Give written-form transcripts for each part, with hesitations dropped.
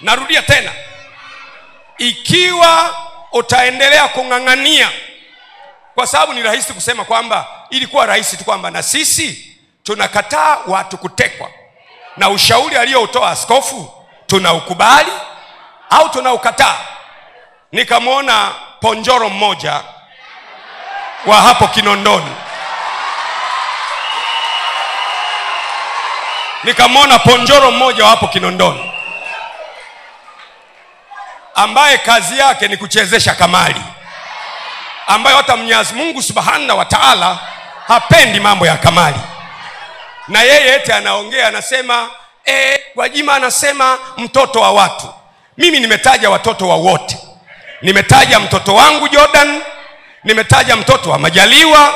Narudia tena, ikiwa utaendelea kung'ang'ania, kwa sababu ni rahisi kusema kwamba ilikuwa rahisi tu kwamba na sisi tunakataa watu kutekwa, na ushauri aliyoutoa askofu tunaukubali au tunaukataa. Nikamwona ponjoro mmoja wa hapo Kinondoni, nikamwona ponjoro mmoja wa hapo Kinondoni ambaye kazi yake ni kuchezesha kamali, ambaye hata Mwenyezi Mungu Subhanahu wa Ta'ala hapendi mambo ya kamali. Na yeye eti anaongea anasema Gwajima anasema mtoto wa watu. Mimi nimetaja watoto wa wote. Nimetaja mtoto wangu Jordan, nimetaja mtoto wa Majaliwa,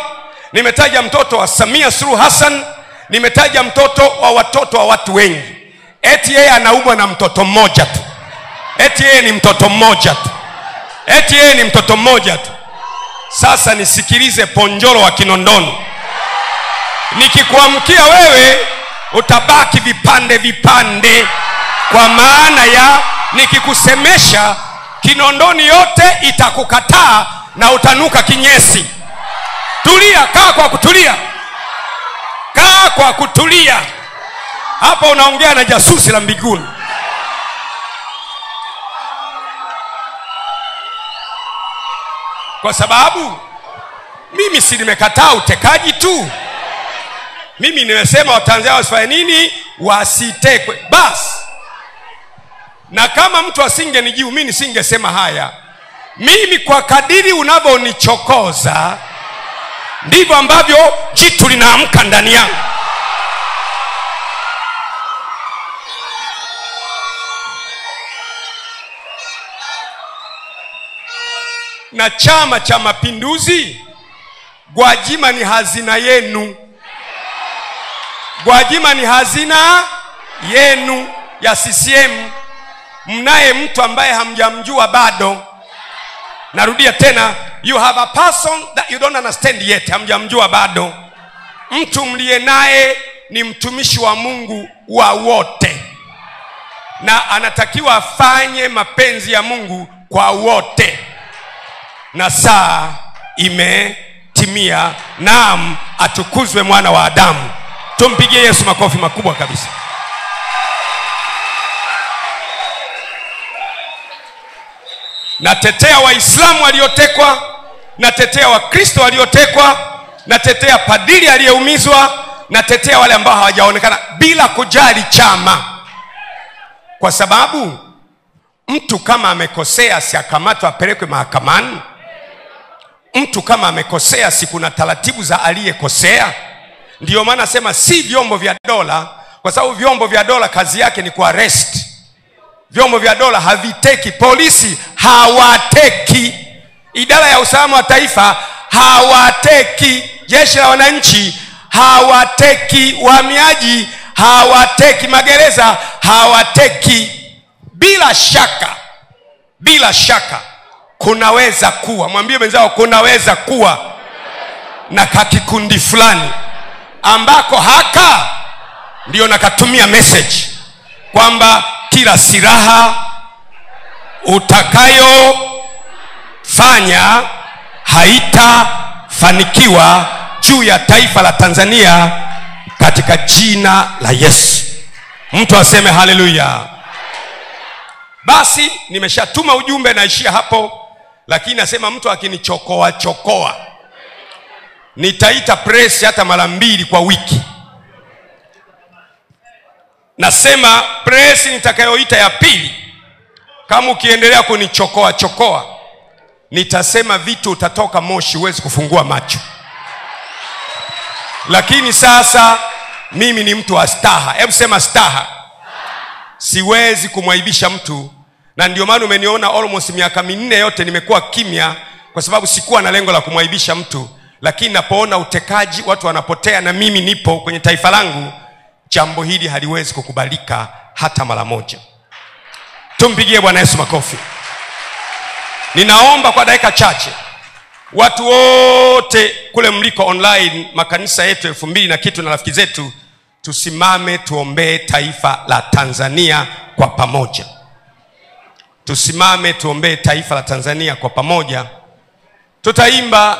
nimetaja mtoto wa Samia Suluhu Hassan, nimetaja mtoto wa watoto wa watu wengi. Eti yeye anaumwa na mtoto mmoja tu. Eti yeye ni mtoto mmoja tu. Eti yeye ni mtoto mmoja tu. Sasa nisikilize ponjoro wa Kinondoni. Nikikuamkia wewe utabaki vipande vipande, kwa maana ya nikikusemesha Kinondoni yote itakukataa na utanuka kinyesi. Tulia, kaa kwa kutulia. Kaa kwa kutulia. Hapa unaongea na jasusi la mbinguni. Kwa sababu mimi si nimekataa utekaji tu. Mimi nimesema Watanzania wasifanye nini? Wasitekwe. Bas. Na kama mtu asingenijibu mimi nisingesema haya. Mimi kwa kadiri unavyonichokoza ndivyo ambavyo jitu linaamka ndani yangu. Na Chama cha Mapinduzi, Gwajima ni hazina yenu. Gwajima ni hazina yenu ya CCM. Mnaye mtu ambaye hamjamjua bado. Narudia tena, you have a person that you don't understand yet. Hamjamjua bado. Mtu mliye naye ni mtumishi wa Mungu wa wote, na anatakiwa afanye mapenzi ya Mungu kwa wote. Na saa imetimia, naam, atukuzwe mwana wa Adamu. Tumpigie Yesu makofi makubwa kabisa. Natetea Waislamu waliotekwa, natetea Wakristo waliotekwa, natetea padiri aliyeumizwa, natetea wale ambao hawajaonekana bila kujali chama. Kwa sababu mtu kama amekosea si akamatwa apelekwe mahakamani? Mtu kama amekosea si kuna taratibu za aliyekosea? Ndiyo maana nasema si vyombo vya dola, kwa sababu vyombo vya dola kazi yake ni kuarrest. Vyombo vya dola haviteki, polisi hawateki, idara ya usalama wa taifa hawateki, jeshi la wananchi hawateki, wahamiaji hawateki, magereza hawateki. Bila shaka, bila shaka kunaweza kuwa, mwambie mwenzao, kunaweza kuwa na kakikundi fulani ambako haka ndio nakatumia message kwamba kila silaha utakayofanya haitafanikiwa juu ya taifa la Tanzania katika jina la Yesu. Mtu aseme haleluya. Basi nimeshatuma ujumbe, naishia hapo. Lakini nasema mtu akinichokoa chokoa, nitaita press hata mara 2 kwa wiki. Nasema press nitakayoita ya pili, kama ukiendelea kunichokoa chokoa, nitasema vitu utatoka moshi, huwezi kufungua macho. Lakini sasa mimi ni mtu wa staha. Hebu sema staha. Siwezi kumwaibisha mtu. Na ndio maana umeniona almost miaka 4 yote nimekuwa kimya, kwa sababu sikuwa na lengo la kumwaibisha mtu. Lakini napoona utekaji, watu wanapotea na mimi nipo kwenye taifa langu, jambo hili haliwezi kukubalika hata mara moja. Tumpigie Bwana Yesu makofi. Ninaomba kwa dakika chache watu wote kule mliko online, makanisa yetu 2000 na kitu na rafiki zetu, tusimame tuombee taifa la Tanzania kwa pamoja. Tusimame tuombee taifa la Tanzania kwa pamoja. Tutaimba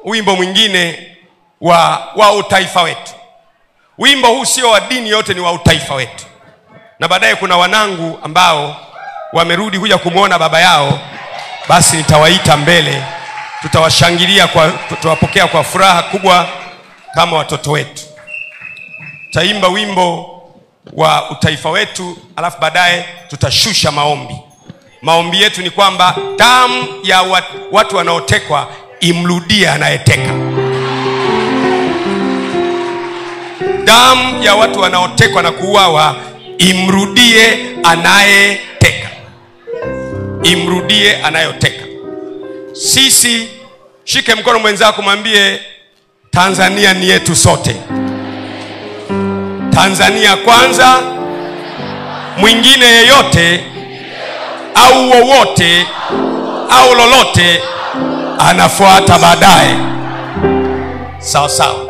wimbo mwingine wa utaifa wetu. Wimbo huu sio wa dini yote, ni wa utaifa wetu. Na baadaye kuna wanangu ambao wamerudi kuja kumuona baba yao, basi nitawaita mbele, tutawashangilia, tutawapokea kwa furaha kubwa kama watoto wetu. Tutaimba wimbo wa utaifa wetu, alafu baadaye tutashusha maombi. Maombi yetu ni kwamba damu ya watu wanaotekwa imrudie anayeteka. Damu ya watu wanaotekwa na kuuawa imrudie anayeteka. Imrudie anayoteka. Sisi, shike mkono mwenzako mwambie, Tanzania ni yetu sote. Tanzania kwanza, mwingine yeyote au wowote au lolote anafuata baadaye. Sawa sawa.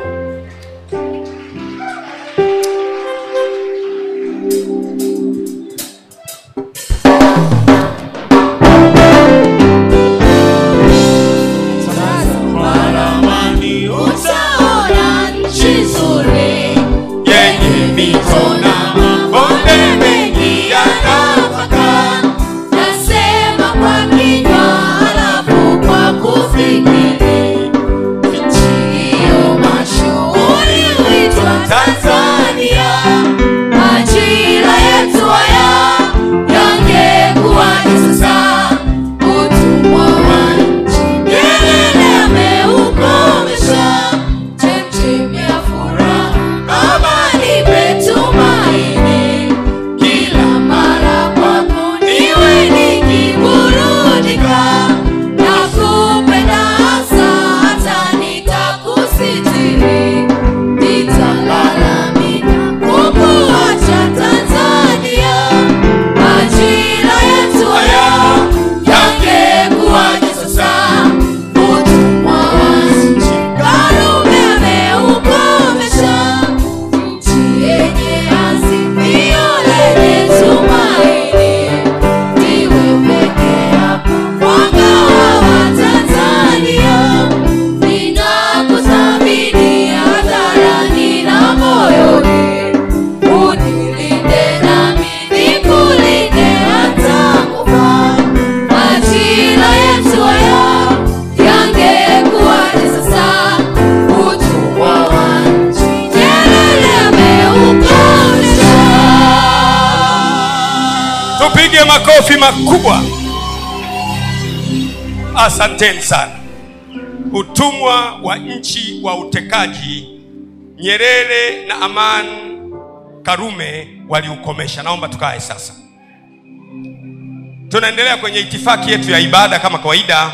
Tupige makofi makubwa. Asanteni sana. Utumwa wa nchi wa utekaji, Nyerere na Aman Karume waliukomesha. Naomba tukae sasa. Tunaendelea kwenye itifaki yetu ya ibada kama kawaida.